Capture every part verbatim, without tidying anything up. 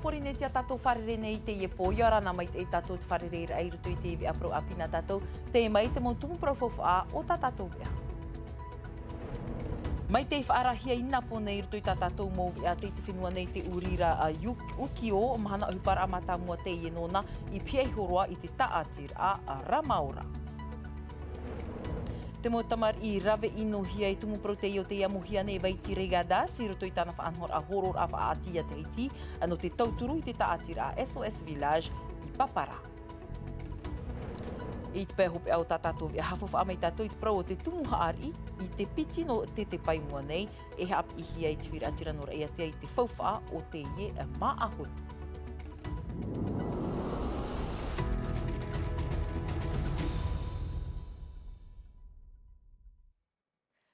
Pōrīnetia tātou fārerei nei i teie pō, ʻia ora na maitaʻi tātou i te fārereiraʻa i roto i te veʻa parau ʻāpī nā tātou, teie mai te mau tumu parau faufaʻa o tā tātou veʻa. Mai tei faʻaarahia i nā pō nei i roto i tā tātou mau veʻa tei te fenua nei te ʻurī ra a Yuk-, Ukiō, mahana ʻohiparaʻa mātāmua teie nōna i pihaʻi iho roa i te tāʻatiraʻa a Ramaora. Te mau tamariʻi rave ʻinohia e tumu parau teie o tei amuhia nei e Vaiti Regadas i roto i tāna faʻanahoraʻa hōroʻaraʻa faʻaʻati iā Tahiti, nō te tauturu i te tāʻatiraʻa S O S Village i Papara. I te pae hopeʻa o tā tātou veʻa, haʻafaufaʻa mai tātou i te parau o te tumu haʻariʻi i te piti nō te, te pae i mua nei, e haʻapiʻihia i te huiraʻatira nō Raʻiātea i te faufaʻa o teie māʻa hotu.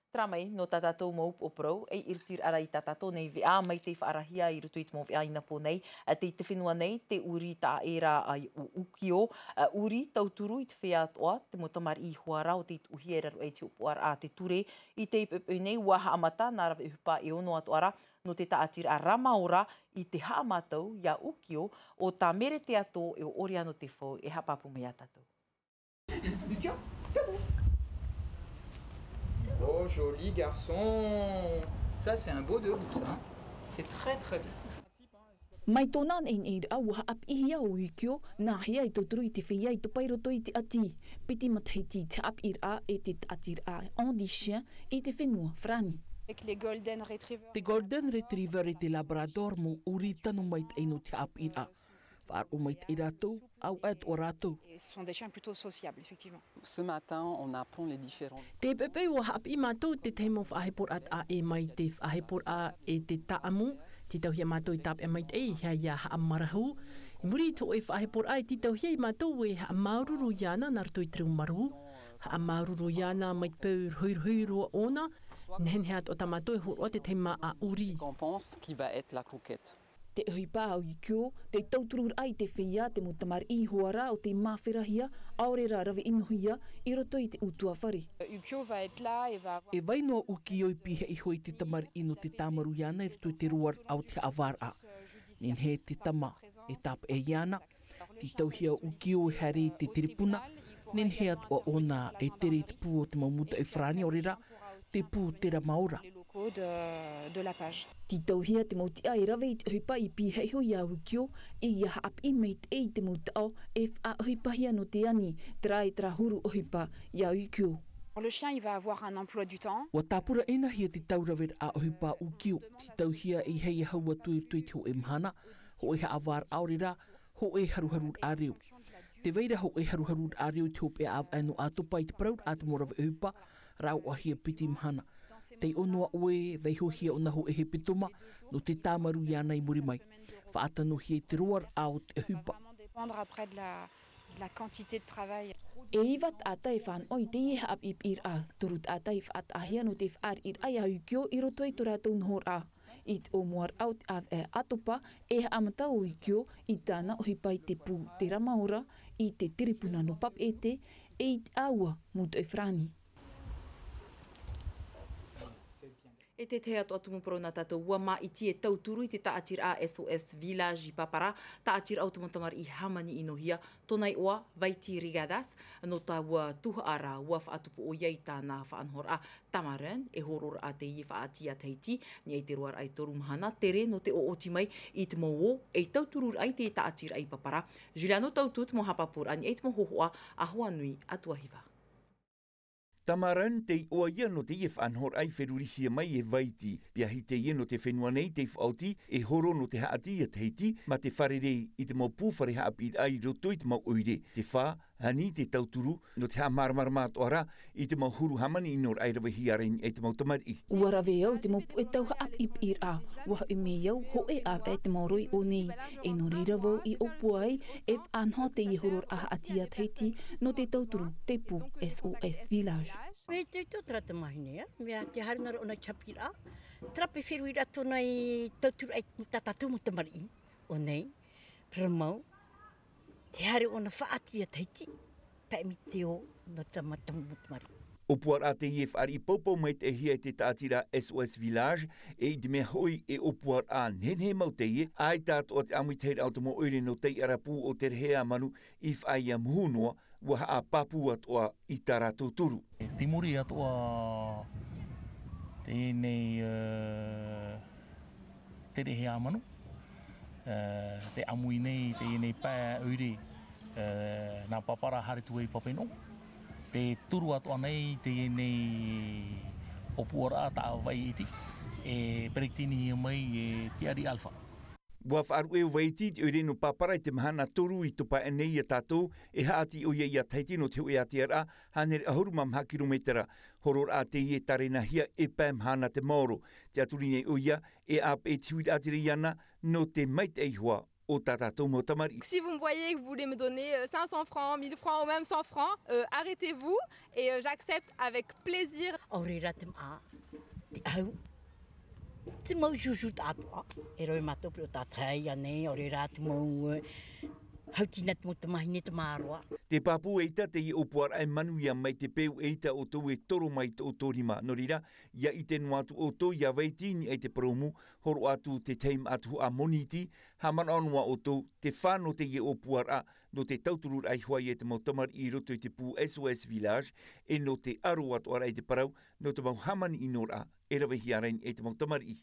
Terā mai nō tā tātou mau upoʻo parau, e ʻiritiraʻa ra i tā tātou nei veʻa, mai tei faʻaarahia i roto i te mau veʻa i nā pō nei, ā, tei te fenua nei, te ʻurī taʻa ʻē ra a Yuk-, Ukiō, ā, ʻurī tauturu i te feiā atoʻa, te mau tamariʻi ihoā ra o tei tuʻuhia e raro aʻe i te hopoʻaraʻa a te ture. I teie poʻipoʻi nei, ʻua haʻamata nā rave ʻohipa e ono atoʻa ra, nō te tāʻatiraʻa Ramaora i te haʻamātau iā Ukiō, ʻo tā Mere Teato e ʻo Oriano Tefau e haʻapāpū mai iā tātou. Ukiō, debout. Oh, joli garçon. Ça, c'est un beau debout, ça, hein. C'est très, très bien. Mai tōna neʻineʻiraʻa, ʻua haʻapiʻihia ʻo Ukiō, nāhea e tauturu i te feiā i topa i roto i te ʻati. Piti matahiti te haʻapiʻiraʻa e te tāʻatiraʻa Andy Chien i te fenua Farāni. Avec les golden retrievers. Te golden retriever e te labrador, mau ʻurī tano maitaʻi nō te haʻapiʻiraʻa. Faʻaroʻo maitaʻi rātou, ʻaore atoʻa rātou. Et ce sont des chiens plutôt sociables, effectivement. Ce matin, on apprend les différents. Teie poʻipoʻi, ʻua haʻapiʻi mātou i te tahi mau faʻaheporaʻa taʻa ʻē mai te faʻaheporaʻa e te tāʻamu. Tītauhia mātou i tāpeʻa maitaʻi, ʻeiaha ia haʻamarahu. I muri i te hōʻē faʻaheporaʻa, e tītauhia ia mātou e haʻamāuruuru iāna nā roto i te reo marū. Haʻamāuruuru iāna mai te peu rohirohi roa ʻōna, nehenehe atoʻa tā mātou e hōroʻa te tahi māʻa ʻurī. Récompense qui va être la croquette. Te ʻohipa a Ukiō, te tautururaʻa i te feiā, te mau tamariʻi ihoā ra o tei māferahia, ʻaore rā rave ʻinohia i roto i te ʻutuāfare. Ukiō va être là et va avoir... E vai noa Ukiō i pihaʻi iho i te tamariʻi nō te tāmarū iāna i roto i te roaraʻa o te haʻavāraʻa. Nehenehe te tama e tāpeʻa iāna, tītauhia Ukiō e haere i te tiripuna, nehenehe atoʻa ʻōna e tere i te pū o te mau mūtoʻi farāni, ʻaore rā, te pū o te Ramaora. Les locaux de, de la page. Tītauhia te mau tiʻa e rave i te ʻohipa i pihaʻi iho iā Ukiō, ʻeiaha haʻapiʻi maitaʻi i te mau taʻo e faʻaʻohipahia nō te ani, terā e terā huru ʻohipa iā Ukiō. Le chien, il va avoir un emploi du temps. ʻUa tāpuraʻahia te tauraveraʻa ʻohipa a Ukiō, tītauhia ʻeiaha ia hau atu i roto i te hōʻē mahana, hōʻē haʻavāraʻa, ʻaore rā, hōʻē haruharuraʻa reo. Tē vai ra hōʻē haruharuraʻa reo i te hopeʻa ʻāvaʻe nō ʻĀtopa i te parauraʻa a te mau rave ʻohipa, rāveʻahia piti mahana. Taiʻo noa ʻoe, vaihohia ʻōna hōʻē hepetoma, nō te tāmarū iāna i muri mai. Faʻatanohia i te roaraʻa o te ʻohipa. Dépendre après de la, de la quantité de travail. E iva taʻata e fānaʻo i teie haʻapiʻiraʻa, toru taʻata i faʻataʻahia nō te faʻariʻiraʻa iā Ukiō i roto i tō rātou nohoraʻa. I te ʻōmuaraʻa o te ʻāvaʻe ʻĀtopa, e haʻamata ʻo Ukiō i tāna ʻohipa i te pū o te Ramaora, i te tiripuna nō Papeʻete, e i te ʻāua mūtoʻi farāni. E te tahi atoʻa tumu parau nā tātou, ʻua māʻiti e tauturu i te tāʻatiraʻa S O S Village i Papara, tāʻatiraʻa o te mau tamariʻi hāmani ʻinohia, tōna iʻoa, Vaiti Regadas, nō taua tuhaʻa ra, ʻua faʻatupu ʻoia i tāna faʻanahoraʻa Tamarin, e hōroʻaraʻa teie faʻaʻati iā Tahiti, i niʻa i te roaraʻa e toru mahana, tere nō te ʻoʻoti mai i te mau ō, e tautururaʻa i te tāʻatiraʻa i Papara. Juliano Tautu, te mau haʻapāpūraʻa, i niʻa i te mau hōhoʻa a Hoanui Atuahiva. Tamarin te iʻoa ia nō teie faʻanahoraʻa i ferurihia mai e Vaiti. Piahi teie nō te fenua nei tei faʻaoti, e horo nō te haʻati iā Tahiti, mā te fārerei i te mau pū fare haʻapiʻiraʻa i roto i te mau ʻoire. Te fā, ani te tauturu, nō te haʻamāramarama atoʻa ra i te mau huru hāmani ʻino raʻa e ravehia ra i niʻa i te mau tamariʻi. ʻUa rave au i te mau puʻe tau haʻapiʻipiʻiraʻa, ʻua hoʻi mai au, hōʻē ʻāvaʻe te mau roʻi ʻō nei, e nō reira vau i ʻōpua ai, e faʻanaho teie hororaʻa haʻati iā Tahiti, nō te tauturu te pū S O S Village. Mea itoito terā tamahine, ā, mea tē haere noa ra ʻōna i te haʻapiʻiraʻa, terā paʻi feruriraʻa tōna i tauturu ai tā tātou mau tamariʻi ʻō nei, parau mau, tē haere ʻōna faʻaʻati iā Tahiti, paʻi mai te ō nō tā mātou mau tamariʻi. ʻŌpuaraʻa teie e fāriʻi paupau maitaʻihia e te tāʻatiraʻa S O S Village, e i te mea hoʻi e ʻōpuaraʻa nehenehe mau teie, ʻaita atoʻa te ʻāmuitahiraʻa o te mau ʻoire nō Taiʻarapū o Te Rehe-a-Manu i faʻaea muhu noa, ʻua haʻapāpū atoʻa i tā rātou turu. E te muri atoʻa teie nei, e, Te Rehe-a-Manu, e, te ʻāmui nei, teie nei pae ʻoire, e, nā Papara haere atu ai i Papenō. Te turu atoʻa nei, teie nei ʻōpuaraʻa tā Vaiti, e peretitenihia mai e Tiari Alpha. ʻUa faʻaruʻe ʻo Vaiti i te ʻoire nō Papara i te mahana toru i topa aʻe nei ia tātou, e haʻati ʻoia ia Tahiti nō te hōʻē ātearaʻa, hānere ʻahuru mā maha kirometera, hororaʻa teie e tārenahia e pae mahana te maoro. Tē ʻaturi nei ʻoia, e ʻāpeʻe te huiraʻatira iāna, nō te maitaʻi iho ā o tā tātou mau tamariʻi. Si vous me voyez et que vous voulez me donner, euh, cinq cents francs, mille francs ou même cent francs, euh, arrêtez-vous et, euh, j'accepte avec plaisir. ʻAore rā te maʻa, te ʻahu, te mau zuzu tātoʻa, e rave mātou piro tātahi ānei, ʻaore rā te mau, eh, hautina te mau tamahine, te māroa. Te pāpū ʻaita teie ʻōpuaraʻa e manuia mai te peu ʻaita ʻoutou e toro mai i tō ʻoutou rima. Nō reira, ʻia ʻite noa atu ʻoutou ia Vaiti i niʻa i te parau mō, hōroʻa atu te tahi māʻa tuhaʻa moniti, haʻamanaʻo noa ʻoutou te fā nō teie ʻōpuaraʻa, nō te tautururaʻa iho ā ia te mau tamariʻi i roto i te pū S O S Village, e nō te ʻaro atoʻa rā i te parau, nō te mau hāmani ʻinoraʻa e ravehia ra i niʻa i te mau tamariʻi.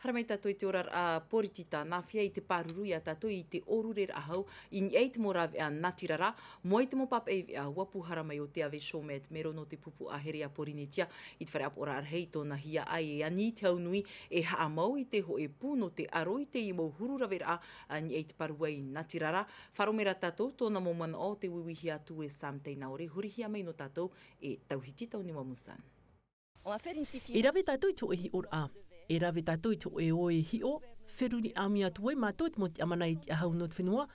Haere mai tātou i te oraraʻa poritita, nā hea i te pāruru ia tātou i te ʻōrureraʻa hau i niʻa i te mau rāveʻa natirara, mai te mau pāpaʻi veʻa ʻua pūhara mai ʻo Te Ave Chaumet, mero nō te pupu ʻāhere a Porinetia, i te fare ʻāpoʻoraʻa rahi i tōna hiaʻai e ani i te hau nui, e haʻamau i te hōʻē pū nō te ʻaro i teie mau huru raveraʻa, a, i niʻa i te pāruru natirara. Faʻaroʻo mai rā tātou tōna mau manaʻo, tē uiuihia atu e Sam Teinaore, hurihia mai nō tātou e Tauhiti Taunimamusan. E rave tātou i te hōʻē hiʻoraʻa. E rave tātou i te hōʻē ʻoe hiʻo, feruri ʻāmui atu ai mātou i te mau tiʻamana i te ʻāhau nō te fenua,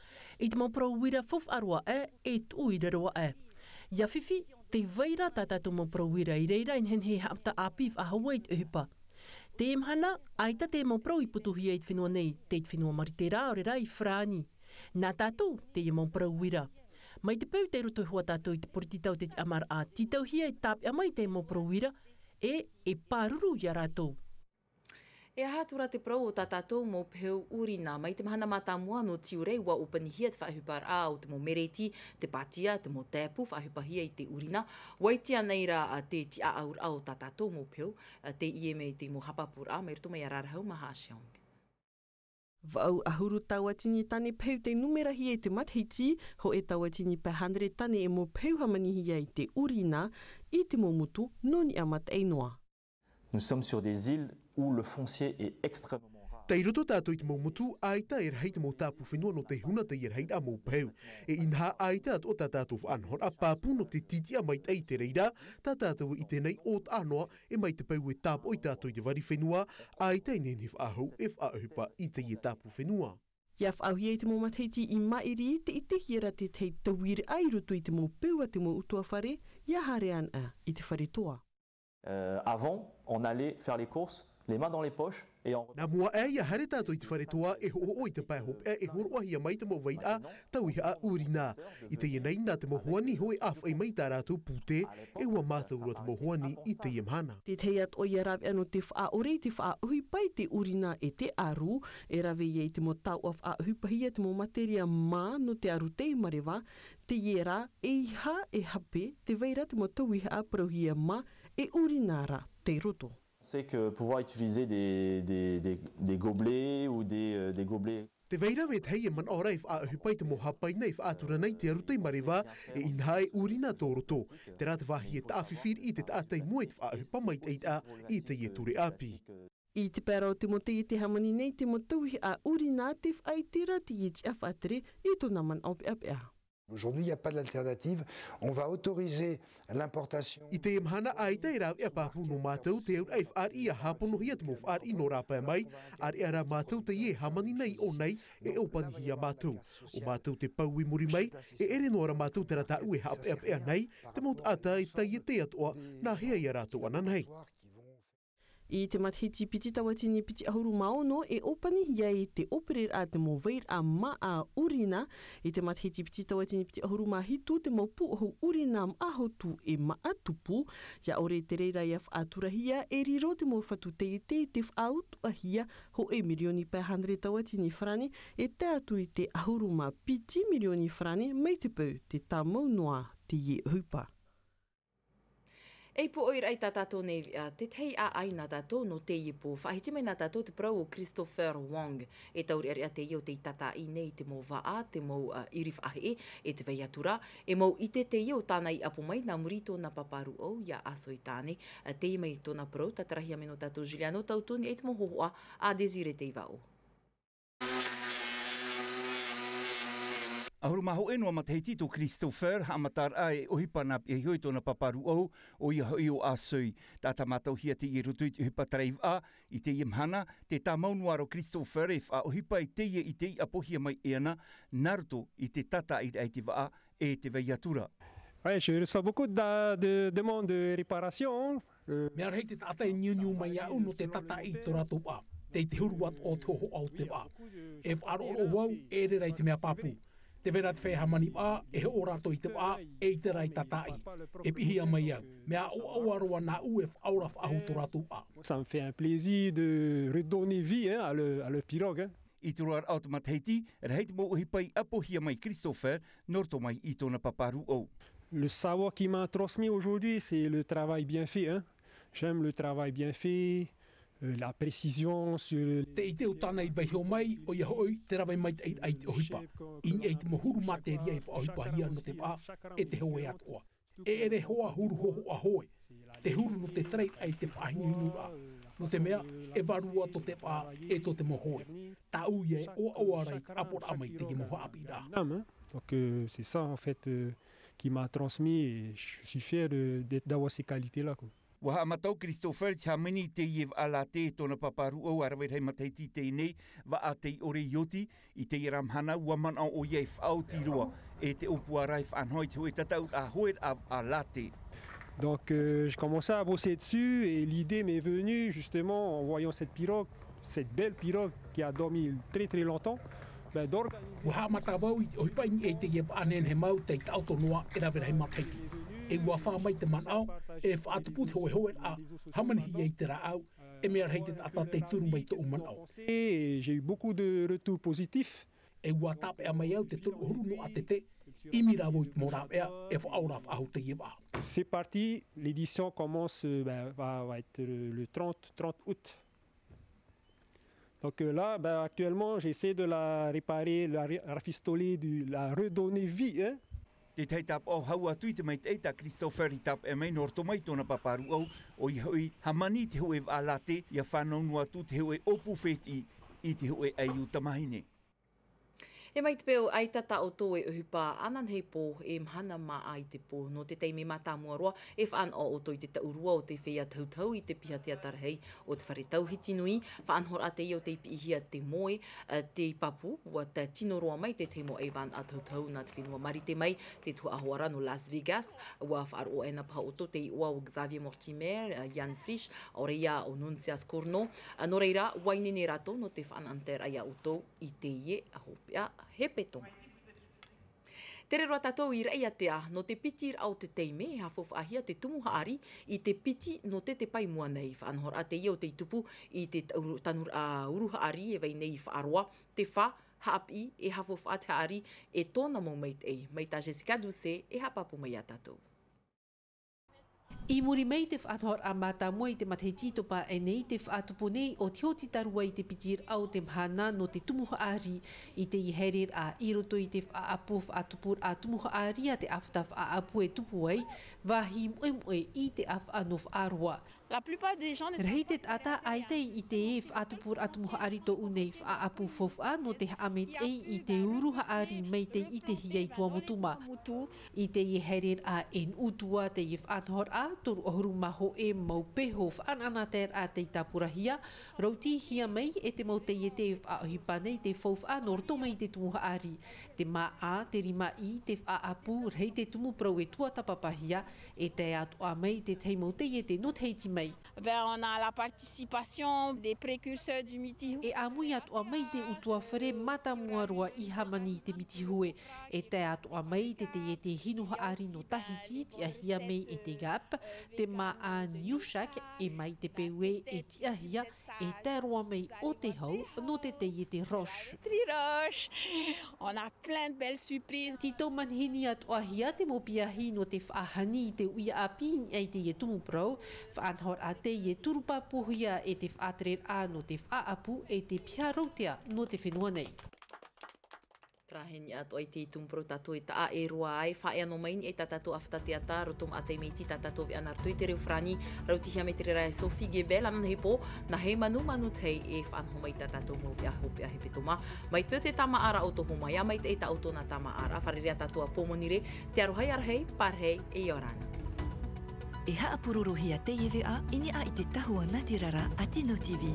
i te mau parau uira faufaʻa roa aʻe, e tuʻu i raro aʻe. ʻIa fifi, tē vai ra tā tātou mau parau uira i reira e nehenehe e haʻamata ʻāpī faʻahou ai i te ʻohipa. Teie mahana, ʻaita te mau parau i putuhia i te fenua nei, tei te fenua Marite rā, ʻaore rā i Farāni. Nā tātou, teie mau parau uira. Mai te peu tei roto iho ā tātou i te poritita o te tiʻamaraʻa, tītauhia e tāpeʻa mai te mau parau uira, e, e pāruru ia rātou. E aha atu rā te parau o tā tātou mau pehu ʻurina? Mai te mahana mātāmua nō Tiurai ʻua ʻōpanihia te faʻaʻohiparaʻa o te mau mereti, te pātia, te mau taepu faʻaʻohipahia i te ʻurina. ʻUa ʻite ānei rā, a, te tiʻaʻauraʻa o tā tātou mau pehu, a, teie mai te mau haʻapāpūraʻa, mai roto mai iā Rarahau Maha Cheong. Vaʻu ʻahuru tauatini tane pehu tei numerahia i te matahiti, hōʻē tauatini pae hānere tane e mau pehu hāmanihia i te ʻurina, i te mau motu, nō niʻa mataʻi noa. Nous sommes sur des îles où le foncier est extrêmement rare. Tei roto tātou i te mau motu, ʻaita e rahi te mau tāpū fenua nō te huna teie rahiraʻa mau pehu. E inaha ʻaita atoʻa tā tātou faʻanahoraʻa pāpū nō te tītiʻa maitaʻi i te reira, tā tātou e ʻite nei ʻōtaʻa noa, e mai te peu e tāpoʻi tātou i te vari fenua, ʻaita e nehenehe faʻahou e faʻaʻohipa i teie tāpū fenua. ʻIa faʻaauhia i te mau matahiti i maʻiri, tē ʻitehia ra te tahi tauiraʻa i roto i te mau pehu a te mau ʻutuāfare, ʻia haere anaʻe i te fare toa. Euh, avant, on allait faire les courses, les mains dans les poches, et on Nā mua aʻe ʻia haere tātou i te fare toa e hoʻohoʻo i te pae hopeʻa e hōroʻahia mai te mau vairaʻa tauihaʻa ʻurina. I teie nei nā te mau hoani hōʻē ʻāfaʻi mai tā rātou pūtē, e ʻua mātau roa te mau hoani i teie mahana. Te tahi atoʻa ia rāveʻa nō te faʻaʻore i te faʻaʻohipa i te ʻurina e te ʻaru, e rave ia i te mau taoʻa faʻaʻohipahia te mau materia mā nō te ʻaru tei mareva, teie rā, ʻeiaha e hape, tē vai ra te mau tauihaʻa parauhia mā e ʻurina ra tei roto. C'est que pouvoir utiliser des, des, des, des gobelets ou des, euh, des gobelets. Tē vai ra vetahi e manaʻo ra e faʻaʻohipa i te mau hāpaina e faʻatura nei te ʻaru tei mareva, e inaha e ʻurina tō roto. Terā te vāhi e taʻa fifi riʻi i te taʻata i mua i te faʻaʻohipa maitaʻiraʻa i teie ture ʻāpī. I te pae ra o te mau tei e te hāmani nei te mau tauihaʻa ʻurina, tē faʻaʻite ra teie tiʻa faʻatere i tōna manaʻo peʻapeʻa. Aujourd'hui, il n'y a pas d'alternative. On va autoriser l'importation. I teie mahana ʻaita e rāveʻa pāpū nō mātou te auraʻa e fāriʻi ʻia hāponohia te mau fāriʻi nō rāpae mai, ʻāreʻa rā mātou teie e hāmani nei i ʻō nei, e ʻōpanihia mātou. ʻO mātou te pou i muri mai, e ʻere noa ra mātou terā tāʻu e haʻapeʻapeʻa nei, te mau taʻata e taiete atoʻa, nā hea ia rātou ananahi. I te matahiti piti tauatini piti ʻahuru mā ono e ʻōpanihia ai te ʻōpereraʻa te mau vairaʻa māʻa ʻurina. I te matahiti piti tauatini piti ʻahuru mā hitu te mau pūʻohu ʻurina māʻa hotu e māʻa tupu. ʻIa ʻore te reira ʻia faʻaturahia e riro te mau fatu teitei te faʻautuʻahia hōʻē mirioni pae hānere tauatini farāne e tae atu i te ʻahuru mā piti mirioni farāne mai te peu te tāmau noa teie ʻohipa. E pūʻoiraʻa i tā tātou nei veʻa, tētahi ʻāʻai nā tātou nō teie pō. Faʻahiti mai nā tātou te parau o Christopher Wong. E taureʻareʻa teie o tei tātaʻi nei i te mau vaʻa, te mau, ā, ʻiri faʻaheʻe, e te vai atu ra. E mau ʻite teie o tāna i ʻapo mai nā muri i tōna pāpā rūʻau iā Aso i Tāne. Ā, teie mai tōna parau, tātarahia mai nō tātou Juliano Tautoni e te mau hōhoʻa a Désiré Teivaʻo. ʻAhuru mā hōʻē noa matahiti tō Christopher, haʻamataraʻa e ʻohipa nā pihaʻi iho i tōna pāpā rūʻau, ʻoia hoʻi ʻo Asoi. Taʻata mātauhia teie i roto i te ʻohipa tarai vaʻa, i teie mahana, tē tāmau noa ra ʻo Christopher e faʻaʻohipa i teie i tei ʻapohia mai e ana, nā roto i te tātaʻiraʻa i te vaʻa, e te vai atu ra. Ouais, je reçois beaucoup de, de demandes de réparation, hein. Euh, Mea rahi te taʻata e niuniu mai iāʻu nō te tātaʻi i tō rātou vaʻa, tei te huru atoʻa o te hōhoʻa o te vaʻa. E faʻaroʻo vau, e ʻere rā i te mea pāpū. Tē vai ra te feiā hāmani vaʻa, e hoʻo rātou i te vaʻa, e ʻite rā i tātaʻi. E piʻihia mai au. Mea ʻoaʻoa roa nāʻu e faʻaora faʻahou tō rātou vaʻa. Ça me fait un plaisir de redonner vie, hein, à le, à le pirogue, hein. I te roaraʻa o te matahiti, rahi te mau ʻohipa i ʻapohia mai Christopher, nō roto mai i tōna pāpā rūʻau. Le savoir qu'il m'a transmis aujourd'hui, c'est le travail bien fait, hein. J'aime le travail bien fait, euh, la précision sur le Te ʻite o tāna i vaiiho mai, ʻoia hoʻi, te rave maitaʻiraʻa i te ʻohipa. I niʻa i te mau huru materia e faʻaʻohipahia nō te vaʻa, e te hoe atoʻa. E ʻere hoa huru hōhoʻa hoe. Te huru nō te tarai ai te faʻahinuhinuraʻa. Nō te mea, e vārua tō te vaʻa, e tō te mau hoe. Tāʻu ia e ʻoaʻoa ra i te ʻaporaʻa mai i teie mau haʻapiʻiraʻa. Nam, hein. Donc, euh, c'est ça, en fait, euh, qui m'a transmis et je suis fier de, de, d'avoir ces qualités-là, quoi. ʻUa haʻamata ʻo Christopher i te hāmani i teie vaʻa lātē e tōna pāpā rūʻau ʻa rave rahi matahiti i teie nei, vaʻa tei ʻore i oti, i teie rā mahana, ʻua manaʻo ʻoia e faʻaoti roa, e te ʻōpua ra e faʻanaho i te hōʻē tataʻuraʻa hoeraʻa vaʻa lātē. Donc, euh, j'ai commencé à bosser dessus et l'idée m'est venue justement en voyant cette pirogue, cette belle pirogue qui a dormi très, très longtemps. Ben, d'organiser ʻUa haʻamata vau i te ʻohipa i niʻa i teie vaʻa nehenehe mau tei taʻoto noa e rave rahi matahiti. E ʻua fā mai te manaʻo, e faʻatupu te hoehoeraʻa, hāmanihia i te rāʻau, e mea rahi te taʻata tei turu mai tōʻu manaʻo. Et j'ai eu beaucoup de retours positifs. E ʻua tāpeʻa mai au te toru ʻahuru noa ʻātete, ʻimi rā vau i te mau rāveʻa, e faʻaora faʻahou teie vaʻa. C'est parti, l'édition commence, euh, ben, va, va être le, le trente, trente août. Donc, euh, là, ben, actuellement, j'essaie de la réparer, la ré-, rafistoler, de la redonner vie, hein. Tētahi tāpaʻo hau atu i te maitaʻi tā Christopher i tāpeʻa mai nō roto mai tōna pāpā rūʻau, ʻoia hoʻi, hāmani i te hōʻē vaʻa lātē, ʻia fānau noa atu te hōʻē ʻōpū fētiʻi i te hōʻē ʻaiū tamāhine. E mai te peu, ʻaita tā ʻoutou e ʻohipa ananahi pō, e mahana māʻa i te pō. Nō te taime mātāmua roa, e fānaʻo ʻoutou i te taʻurua o te feiā tahutahu i te piha teata rahi o te fare tauhiti nui. Faʻanahoraʻa teie o tei piʻihia te moe, ā, tei pāpū, ʻua tino roa mai te tahi mau ʻaivānaʻa tahutahu nā te fenua Marite mai, te tuhaʻa hoʻi ra nō Las Vegas. ʻUa faʻaroʻo ʻē na paha ʻoutou te iʻoa o Xavier Mortimer, ā, Jan Frisch, ʻaore ia ʻo Nuncias Corno. Ā, nō reira, ʻua ineine rātou nō te faʻanahoraʻa iā ʻoutou i teie hopeʻa hepetoma. Tere roa tātou i Raʻiātea, nō te piti raʻa o te taime, e hāfaufaʻahia te tumu haʻari i te piti nō te, te pae i mua nei. Faʻanahoraʻa teie o tei tupu i te tauru-, tanuraʻa uru haʻari e vai nei i Faʻaroa, te fā, haʻapiʻi, e hāfaufaʻa te haʻari, e tōna mau maitaʻi. Mai tā Jessica Doucet, e haʻapāpū mai iā tātou. I muri mai te faʻanahoraʻa mātāmua i te matahiti i topa aʻe nei, te faʻatupu nei o te hōtitārua i te piti raʻa o te mahana nō te tumu haʻari. I teie haereraʻa i roto i te faʻaʻapu faʻatupuraʻa tumu haʻari a te ʻāfata faʻaʻapu e tupu ai, vāhi moʻemoʻe i te ʻāfaʻa nō Faʻaroa. La plupart des gens ne savent pas. Rahi te taʻata ʻaita i ʻite e faʻatupuraʻa tumu haʻari tōʻu nei faʻaʻapu faufaʻa nō te haʻamaitaʻi i te uru haʻari mai tei ʻitehia i Tuamotu mā. I teie haereraʻa e nuʻu atu ā teie faʻanahoraʻa, Toru ʻahuru mā hōʻē mau peho faʻanaʻanataeraʻa tei tāpurahia, rautihia mai e te mau taiete e faʻaʻohipa nei te faufaʻa nō roto mai i te tumu haʻari. Te māʻa, te rimaʻī, te faʻaʻapu, rahi te tumu parau e tuatāpapahia, e tae atoʻa mai te tahi mau taiete nō Tahiti mai. Ben, on a la participation des précurseurs du Miti Hue. E ʻāmui atoʻa mai te ʻutuāfare mātāmua roa i hāmani i te Miti Hue. E tae atoʻa mai te taiete hinu haʻari nō Tahiti, tiʻahia mai e te GAP, te māʻa Niushak, e mai te peu ē e tiʻahia, e tae roa mai ʻo te hau nō te taiete Roche. Tri Roche. On a plein de belles surprises. Tītau manihini atoʻahia te mau piahi nō te faʻahani i te uʻi ʻāpī i niʻa i teie tumu parau, faʻanahoraʻa teie e turu pāpūhia e te faʻatereraʻa nō te faʻaʻapu e te piha rautea nō te fenua nei. Terā e niʻa atoʻa i te tumu parau tātou e taʻa e roa ai, faʻaea noa mai nei tā tātou ʻāfata teata, roto maʻa taime iti tā tātou veʻa nā roto i te reo farāni, rautihia mai te reira e Sophie Gebel, anaʻe i te pō, nā Heimanumanu Tei e faʻanaho mai tā tātou mau veʻa hopeʻa hepetoma. Mai te peu te tāmāʻaraʻa o tō Homaia, mai te tā ʻoutou nā tāmāʻaraʻa, fārerei ā tātou a Pōmonire, te aroha ia rahi, pārahi, e ʻia ora na. E haʻapurorohia teie veʻa i niʻa i te tahua nā te rara a Tino TV.